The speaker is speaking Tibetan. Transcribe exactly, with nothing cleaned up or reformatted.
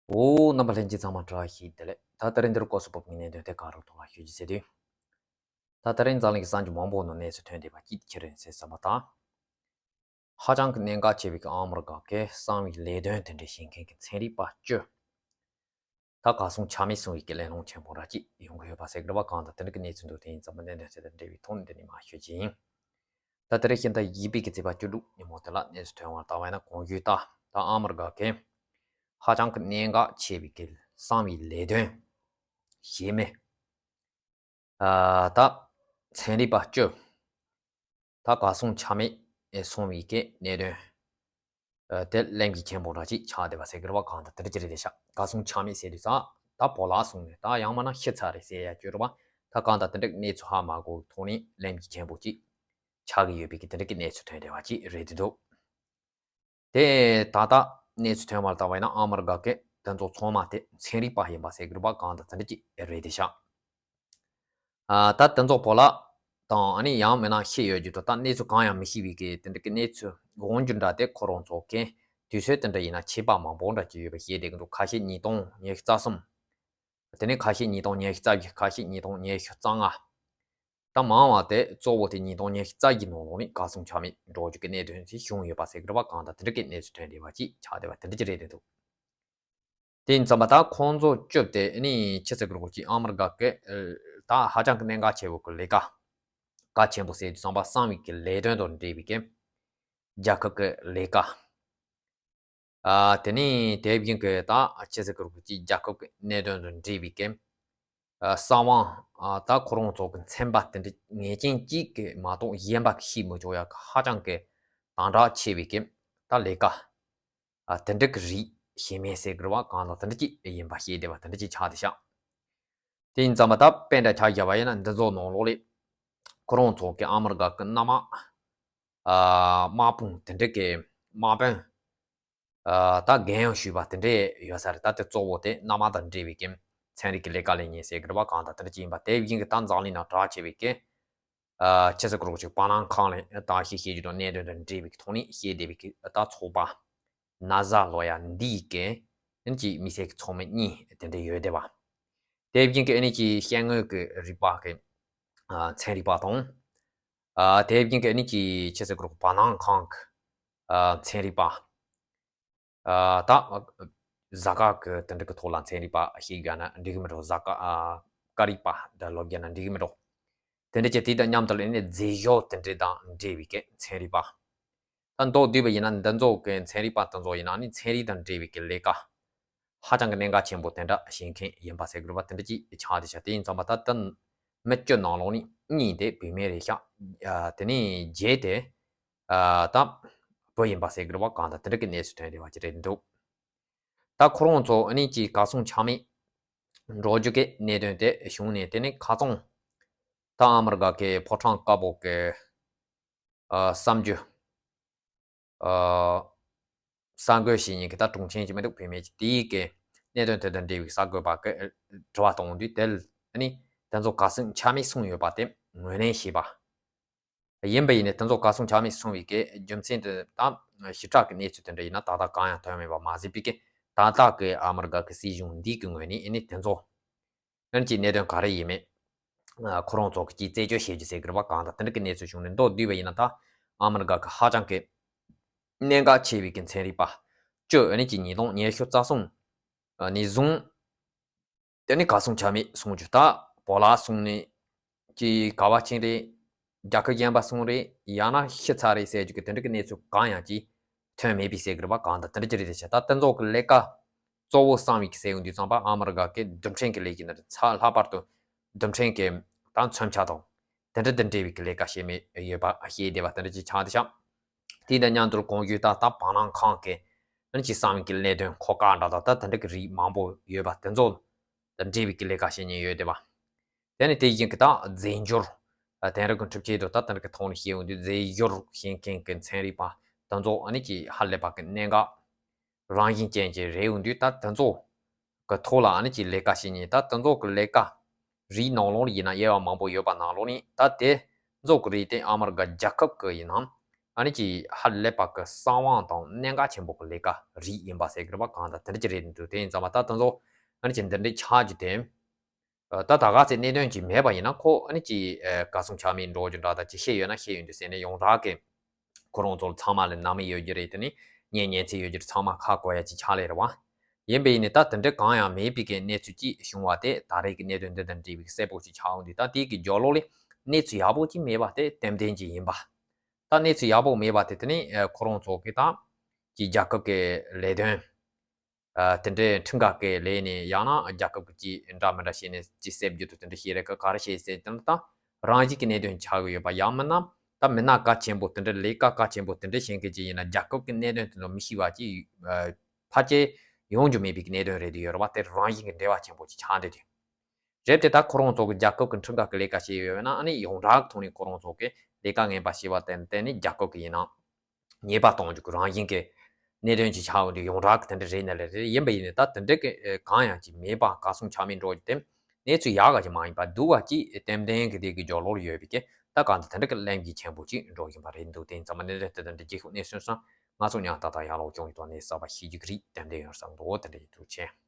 འོ། རྣམ་པ་ལྷན་རྒྱས་ཚང་མ་བཀྲ་ཤིས་བདེ་ལེགས། ད་ད་རིང་འདིར་སྐོར་སུ་བབས་ངེས་གནས་དོན་དེ་ག་རུ་གཏོང་བ་ཞུ་རྒྱུ་ཟེར་དུས། ད་ད་རིང་འཛམ་གླིང་གི་ས་ཆ་མང་པོ་ནང་གནས་ཚུལ་ཐོན་བསྡད་པ་གཅིག་ཁྱེད་རང་གསན་བསམ་པ་དང་། ཧ་ཅང་གི་གནད་འགག་ཆེ་བའི་གི་ཨ་མི་རི་ཀ་གི་གསང་བའི་ལས་དོན་དེ་འདྲ་བྱེད་མཁན་གྱི་ཚན་རིག་པ་བཅུ། ད་གར་སོང་ཆ་མེད་སོང་བའི་གི་གླེང་སློང་ཆེན་པོ་ར་ཅིག་ཡོང་གི་ཡོད་པ་ཟེར་གི་རེད་བ། གང་ལྟར་དེ་འདྲ་གི་གནས་ཚུལ་འདུག་དེ་ཡིན་ཙམ་པ་གནད་དོན་དེ་དང་འབྲེལ་བའི་ཐོག་ནས་འདི་ནས་མར་ཤོད་ཀྱི་ཡིན། ད་དེ་རིང་ཤིང་རྟ་བཞི་པའི་གི་ཚེས་པ་བཅུ་དྲུག་ཉིན་མོ་དེ་ལ་གནས་ཚུལ་ཐོན་བར་བལྟ་བ་ཡིན་ན། གོང་ཞུས་ལྟར་ད་ཨ་མི་རི་ཀ་གི་ཧ་ཅང་གི་གནད་འགག་ཆེ་བའི་གི་གསང་བའི་ལས་དོན་བྱེད་མི། ཨ། ད་ཚན་རིག་པ་བཅུ། ད་གར་སོང་ཆ་མེད་སོང་བའི་གི་གནད་དོན། ཨ། དེ་གླེང་གི་ཆེན་པོ་འདྲ་ཅིག་ཆགས་བསྡད་པ་ཟེར་གི་རེད་བ། གང་ལྟར་དེ་འདྲ་ཅིག་རེད་བསྡད་ཤག་གར་སོང་ཆ་མེད་ཟེར་དུས་ཙང་ད་བོ་ལ་སོང་ནས་ད་ཡང་མིན་ན་ཤི་ཚར་རེད་ཟེར་ཡ་ཅིག་ཡོད་རེད་བ། ད་གང་ལྟར་དེ་འདྲ་གི་གནས་ཚུལ་ཧ་མ་གོ་གི་ཐོག་ནས་གླེང་གི་ཆེན་པོ་ཅིག་ཆགས་ཀྱི་ཡོད་པའི་གི་དེ་འདྲ་གི་གནས་ཚུལ་ཐོན་བསྡད་པ་ཅིག་རེད་འདུག་དེ་ད་ལྟ་གནས་ཚུལ་ཐོན་པར་བལྟ་བ་ཡིན་ན་ཨ་མི་རི་ཀ་གི་དེ་ཚོ་ཚང་མ་དེ་ཚན་རིག་པ་ཡིན་པ་ཟེར་གི་རེད་བ། གང་ལྟར་དེ་འདྲ་ཅིག་རེད་བསྡད་ཤག་ཨ། ད་དེ་ཚོ་བོ་ལ་དང་ཨ་ནི་ཡང་མིན་ན་ཤི་ཡོད་རྒྱུ་དང་། ད་གནས་ཚུལ་གང་ཡང་མི་ཤེས་པའི་གི་དེ་འདྲ་གི་གནས་ཚུལ་འོང་རྒྱུ་འདྲ་དེ་ཁོ་རང་ཚོ་གི་དུས་ཚོད་དེ་འདྲ་ཡིན་ན་ཆད་པ་མང་པོ་འདྲ་ཅིག་ཡོད་པ་ཤེས་བསྡད་གི་འདུག་ཁ་ཤས་ཉིས་སྟོང་ཉི་ཤུ་རྩ་གསུམ། དེ་ནས་ཁ་ཤས་ཉིས་སྟོང་ཉི་ཤུ་རྩ་བཞི། ཁ་ཤས་ཉིས་སྟོང་ཉི་ཤུ་རྩ་ལྔ། ད་མང་བ་དེ་གཙོ་བོ་དེ་ཉིས་སྟོང་ཉི་ཤུ་རྩ་བཞི་ནང་ལོགས་ནས་གར་སོང་ཆ་མེད་འགྲོ་རྒྱུ་གི་གནད་དོན་ཞིག་བྱུང་ཡོད་པ་ཟེར་གི་རེད་བ། གང་ལྟར་དེ་འདྲ་གི་གནས་ཚུལ་ཐོན་བསྡད་པ་ཅིག་ཆགས་བསྡད་པ་དེ་འདྲ་ཅིག་རེད་བསྡད་འདུག་དེ་ཡིན་ཙམ་པ་ད་ཁོང་ཚོ་བཅུ་དེ་ནི་ཆི་ཟེར་གི་རེད་གོ་ཅིག་ཨ་མི་རི་ཀ་གི་ད་ཧ་ཅང་གི་གནད་འགག་ཆེ་བོ་གི་ལས་ཀ་གལ་ཆེན་པོ་ཟེར་དུས་ཙམ་པ་གསང་བའི་གི་ལས་དོན་དང་འབྲེལ་བའི་གི་རྒྱལ་ཁབ་གི་ལས་ཀ། ཨ། དེ་ནས་དེ་བཞིན་གྱི་ད་ཆི་ཟེར་གི་རེད་གོ་ཅིག་རྒྱལ་ཁབ་ཀྱི་གནད་དོན་དང་འབྲེལ་བའི་གི། ཨ། གསང་བ། ཨ། ད་ཁོ་རང་ཚོ་གི་ཚན་པ་དེ་འདྲ་ངེས་ཅན་གཅིག་གི་མ་གཏོགས་གཞན་པ་གིས་ཤེས་མི་ཆོག་ཡ་གི་ཧ་ཅང་གི་དམ་དྲག་ཆེ་བའི་གི་ད་ལས་ཀ། ཨ། དེ་འདྲ་གི་རིགས་བྱེད་མི་ཟེར་གི་རེད་བ། གང་ལྟར་དེ་འདྲ་གཅིག་ཡིན་པ་ཤེས་བསྡད་པ་དེ་འདྲ་གཅིག་ཆགས་བསྡད་ཤག་དེ་ཡིན་ཙམ་པ་ད་དཔེ་འདྲ་ཆ་བཞག་པ་ཡིན་ན་འདི་ཚོ་ནང་ལོགས་ལས་ཁོ་རང་ཚོ་གི་ཨ་མི་རི་ཀ་གི་མནའ་མ། ཨ། དམག་དཔུང་དེ་འདྲ་གི་དམག་དཔོན། ཨ། ད་རྒན་ཡང་ཞུས་པ་དེ་འདྲས་ཡོད་ས་རེད། ད་དེ་གཙོ་བོ་དེ་མནའ་མ་དང་འབྲེལ་བའི་གི་ཚན་རིག་གི་ལས་ཀ་ལས་མཁན་ཟེར་གི་རེད་བ། གང་ལྟར་དེ་འདྲ་ཅིག་ཡིན་པ། དེ་བཞིན་གི་ད་འཛམ་གླིང་ནང་གྲགས་ཆེ་བའི་གི། ཨ། ཆི་ཟེར་གི་རེད་གོ་ཅིག་བར་སྣང་ཁང་ལས་ད་ཤེས་ཤེས་རྒྱུ་དང་གནད་དོན་དང་འབྲེལ་བའི་གི་ཐོག་ནས་ཤེས་བསྡད་པའི་གི་ད་ཚོགས་པ་ན་ཟ་ལབ་ཡ་འདིའི་གི་ཨ་ནི་ཅིག་དམིགས་བསལ་གི་ཚོགས་མི་གཉིས་དེ་འདྲ་ཡོད་བསྡད་པ། དེ་བཞིན་གི་ཨ་ནི་ཅིག་ཤེལ་དངོས་གི་རིག་པ་གི། ཨ། ཚན་རིག་པ་དང་། ཨ། དེ་བཞིན་གི་ཨ་ནི་ཅིག་ཆི་ཟེར་གི་རེད་གོ་བར་སྣང་ཁང་གི། ཨ། ཚན་རིག་པ། ཨ། ད་གཟའ་སྐར་གི་དེ་འདྲ་གི་ཐོག་ལ་ཚན་རིག་པ་ཞིག་བརྒྱབ་ན་འགྲིག་གི་མི་འགྲོ། གཟའ་སྐར། ཨ། སྐར་རིག་པ་འདྲ་ལོ་བརྒྱབ་ན་འགྲིག་གི་མི་འགྲོ། དེ་འདྲ་ཅིག་དེ་དང་མཉམ་དུ་ལ་ནི་རྫས་སྦྱོར་དེ་འདྲ་དང་འབྲེལ་བའི་གི་ཚན་རིག་པ། ད་མདོར་བསྡུས་པ་ཡིན་ན་འདི་ཚོ་གི་ཚན་རིག་པ་དེ་ཚོ་ཡིན་ན་ནི་ཚན་རིག་དང་འབྲེལ་བའི་གི་ལས་ཀ་ཧ་ཅང་གི་གནད་འགག་ཆེན་པོ་དེ་འདྲ་བྱེད་མཁན་ཡིན་པ་ཟེར་གི་རེད་བ། དེ་འདྲ་ཅིག་ཆགས་བསྡད་ཤག་དེ་ཡིན་ཙམ་པ་ད་དེ་མི་བཅུ་ནང་ལོགས་ནས་གཉིས་དེ་བུད་མེད་རེད་ཤག་ཨ། དེ་ནས་བརྒྱད་དེ། ཨ། ད་བུ་ཡིན་པ་ཟེར་གི་རེད་བ། གང་ལྟར་དེ་འདྲ་གི་གནས་ཚུལ་ཐོན་བསྡད་པ་ཅིག་རེད་འདུག་ད་ཁོ་རང་ཚོ་ཨ་ནི་ཅིག་གར་སོང་ཆ་མེད་འགྲོ་རྒྱུ་གི་གནད་དོན་དེ་བྱུང་ནས་དེ་ནས་ཁ་སང་ད་ཨ་མི་རི་ཀ་གི་ཕོ་བྲང་དཀར་པོ་གི། ཨ། གསར་འགོད། ཨ། གསར་འགོད་བྱེད་མཁན་གྱི་ད་དྲུང་ཆེ་ཅིག་མི་འདུག་བུད་མེད་ཅིག་དེའི་གི་གནད་དོན་དེ་དང་འབྲེལ་བའི་གསར་འགོད་པ་གི་དྲི་བ་གཏོང་དུས་དེ་ལ་ནི་དེ་ཚོ་གར་སོང་ཆ་མེད་སོང་ཡོད་པ་དེ་ངོས་ལེན་བྱས་པ་ཡིན་པ་ཡིན་ནའི་དེ་ཚོ་གར་སོང་ཆ་མེད་སོང་བའི་གི་རྒྱུ་མཚན་དེ་དང་ཞིབ་ཕྲ་གི་གནས་ཚུལ་དེ་འདྲ་ཡིན་ན་ད་ལྟ་གང་ཡང་ཐོན་མེད་པ་མ་ཟད་པའི་གི་ད་ལྟ་གི་ཨ་མི་རི་ཀ་གི་སྲིད་གཞུང་འདི་གི་ངོས་ནས་ཨ་ནི་དེ་ཚོ། ཨ་ནི་ཅིག་གནད་དོན་ག་རེ་ཡིན་མིན། ཨ། ཁོ་རང་ཚོ་གིས་ཅིག་རྩད་གཅོད་བྱེད་རྒྱུ་ཟེར་གི་རེད་བ། གང་ལྟར་དེ་འདྲ་གི་གནས་ཚུལ་བྱུང་ནས་མདོར་བསྡུས་པ་ཡིན་ན་ད་ཨ་མི་རི་ཀ་གི་ཧ་ཅང་གི་གནད་འགག་ཆེ་བའི་གི་ཚན་རིག་པ་བཅུ་ཨ་ནི་ཅིག་ཉིས་སྟོང་ཉི་ཤུ་རྩ་གསུམ་ནས་བཟུང་དེ་ནི་གར་སོང་ཆ་མེད་སོང་རྒྱུ། ད་བོ་ལ་སོང་ནས་ཅིག་ག་བ་ཕྱིན་རེད། རྒྱལ་ཁབ་གཞན་པ་སོང་རེད། ཡང་ན་ཤི་ཚར་རེད་ཟེར་རྒྱུ་གི་དེ་འདྲ་གི་གནས་ཚུལ་གང་ཡང་ཅིག་ཐོན་མེད་པའི་ཟེར་གི་རེད་བ། གང་ལྟར་དེ་འདྲ་ཅིག་རེད་དེ་བྱས། ད་དེ་ཚོ་གི་ལས་ཀ་གཙོ་བོ་གསང་བའི་གི་ཟེར་ཡོང་དུས་ཙམ་པ་ཨ་མི་རི་ཀ་གི་རྡུལ་ཕྲན་གི་ལས་ཀྱི་ནང་ཚ་ལྷག་པར་དུ་རྡུལ་ཕྲན་གི་ད་མཚོན་ཆ་དང་དེ་འདྲ་དང་འབྲེལ་བའི་གི་ལས་ཀ་བྱེད་མི་ཡོད་པ་ཤེས་བསྡད་པ་དེ་འདྲ་ཅིག་ཆགས་བསྡད་ཤག་དེ་དང་མཉམ་དུ་གོང་ཞུས་ལྟར་ད་བར་སྣང་ཁང་གི་ཨ་ནི་ཅིག་གསང་བའི་གི་གནད་དོན་འཁོར་སྐར་འདྲ་དང་ད་དེ་འདྲ་གི་རིགས་མང་པོ་ཡོད་པ་དེ་ཚོ་དང་འབྲེལ་བའི་གི་ལས་ཀ་བྱེད་མཁན་ཡོད་བསྡད་པ། དེ་ནས་དེ་བཞིན་གྱི་ད་རྫས་འགྱུར། ཨ། དེང་རབས་ཀྱི་འཕྲུལ་ཆས་དང་ད་ལྟ་གི་ཐོག་ནས་བཤད་ཡོང་དུས་རྫས་འགྱུར་ཤེས་མཁན་གྱི་ཚན་རིག་པ་དེ་ཚོ་ཨ་ནི་ཅིག་ཧ་ལས་པ་གི་གནད་འགག་རང་བཞིན་ཅན་ཅིག་རེད་ཡོང་དུས། ད་དེ་ཚོ་གི་ཐོག་ལ་ཨ་ནི་ཅིག་ལས་ཀ་བྱེད་མཁན། ད་དེ་ཚོ་གི་ལས་ཀ་རིགས་ནང་ལོགས་ལ་ཡིན་ན་དབྱེ་བ་མང་པོ་ཡོད་པ་ནང་ལོགས་ནས་ད་དེ་ཚོ་གི་རིགས་དེ་ཨ་མི་རི་ཀ་རྒྱལ་ཁབ་ཀྱི་ཡིན་ནམ། ཨ་ནི་ཅིག་ཧ་ལས་པ་གི་གསང་བ་དང་གནད་འགག་ཆེན་པོ་གི་ལས་ཀ་རིགས་ཡིན་པ་ཟེར་གི་རེད་པ། གང་ལྟར་དེ་འདྲ་ཅིག་རེད་འདུག་དེ་ཡིན་ཙང་མ་ད་དེ་ཚོ་ཨ་ནི་ཅིག་འདི་འདྲའི་ཆགས་རྒྱུ་དེ། ད་ད་ག་ཚད་གནད་དོན་ཅིག་མེད་པ་ཡིན་ན་ཁོ་ཨ་ནི་ཅིག་ག་སོང་ཆ་མེད་འགྲོ་རྒྱུ་འདྲ། ད་ཅིག་ཤེས་ཡོད་ན་ཤེས་ཡོད་འདུག་ཟེར་ནས་ཡོངས་གྲགས་ཀྱི་ཁོ་རང་ཚོ་ཚང་མ་ལ་ནང་མི་ཡོད་རྒྱུ་རེད། དེ་ནི་ཉན་ཉན་ཚེ་ཡོད་རྒྱུ་རེད། ཚང་མ་ཧ་གོ་ཡ་ཅིག་ཆགས་ལེ་རེད་བ། ཡིན་པས་ཡིན་ནས་ད་དེ་འདྲ་གང་ཡང་མེད་པའི་གི་གནས་ཚུལ་ཅིག་བྱུང་བ་དེ་ད་རེས་ཀྱི་གནད་དོན་འདི་དང་འབྲེལ་བའི་གསལ་པོ་ཅིག་ཆགས་འོང་དུས། ད་དེའི་གི་རྒྱབ་ལོགས་ལ་གནས་ཚུལ་ཡག་པོ་ཅིག་མེད་པ་དེ་ཏན་ཏན་ཅིག་ཡིན་པ། ད་གནས་ཚུལ་ཡག་པོ་མེད་པ་དེ་དེ་ནི་ཁོ་རང་ཚོ་གི་ད་ཀྱི་རྒྱལ་ཁབ་ཀྱི་ལས་དོན་དེ་འདྲའི་ཁྲིམས་འགལ་གྱི་ལས་ནས་ཡང་ན་རྒྱལ་ཁབ་ཀྱི་ཅིག་འདྲ་མི་འདྲ་བྱས་ནས་ཅིག་སེལ་རྒྱུ་དང་དེ་འདྲ་བྱས་རེད་ག་ག་རེ་བྱས་ཟེར་དེ་ད་རང་བཞིན་གྱི་གནད་དོན་ཆགས་ཀྱི་ཡོད་པ། ཡང་མིན་ན་ད་མི་སྣ་གལ་ཆེན་པོ་དེ་འདྲ་ལས་ཀ་གལ་ཆེན་པོ་དེ་འདྲ་བྱེད་མཁན་ཅིག་ཡིན་ན་རྒྱལ་ཁབ་ཀྱི་གནད་དོན་དེ་ཚོ་མི་ཤེས་པ་ཅིག་ཕལ་ཆེར་ཡོང་རྒྱུ་མེད་པའི་གནད་དོན་རེད་དུ་ཡོད་རེད་བ། དེ་རང་བཞིན་གྱི་འབྲེལ་བ་ཆེན་པོ་ཅིག་ཆགས་འདུག་དེ་རེད་དེ། ད་ཁོ་རང་ཚོ་གི་རྒྱལ་ཁབ་ཀྱི་ཁྲིམས་འགལ་གྱི་ལས་ཀ་བྱས་ཡོད་ན་ཨ་ནི་ཡོངས་གྲགས་ཐོག་ནས་ཁོ་རང་ཚོ་གི་ལས་ཀ་ངན་པ་བྱས་པ་བརྟེན་བརྟེན་ནས་རྒྱལ་ཁབ་ཀྱི་ཡིན་ན་ཉེས་པ་གཏོང་རྒྱུ་གི་རང་བཞིན་གྱི་གནད་དོན་ཅིག་ཆགས་འོང་དུས་ཡོངས་གྲགས་ཀྱི་དེ་འདྲ་རེད་ན་ལས་རེད། ཡིན་པ་ཡིན་ནས་ད་དེ་འདྲ་གི་གང་ཡང་ཅིག་མེད་པ་ག་སོང་ཆ་མེད་འགྲོ་རྒྱུ་དེ་གནས་ཚུལ་ཡག་ག་ཅིག་མ་ཡིན་པ་འདུག་བ་ཅིག་ཏན་ཏན་གི་དེ་གི་རྒྱབ་ལོགས་ཡོད་པའི་གི་ད་གང་ལྟར་དེ་འདྲ་གི་གླེང་གི་ཆེན་པོ་ཅིག་འགྲོ་བཞིན་པ་རེད་འདུག་དེ་ཡིན་ཙང་མ་གནད་དོན་དེ་དེ་འདྲ་རྗེས་ཤུགས་གནས་སོང་ཙང་ང་ཚོ་ཉང་ཏག་ཏག་ཡག་ལོག་སྐྱོང་གི་ཐོག་ནས་གསར་པ་ཤེས་རྒྱུ་གི་རིགས་ཏན་ཏན་ཡོད་བསམ་འདུག་དེ་འདྲ་ཡིན། ཐུགས་རྗེ་ཆེ།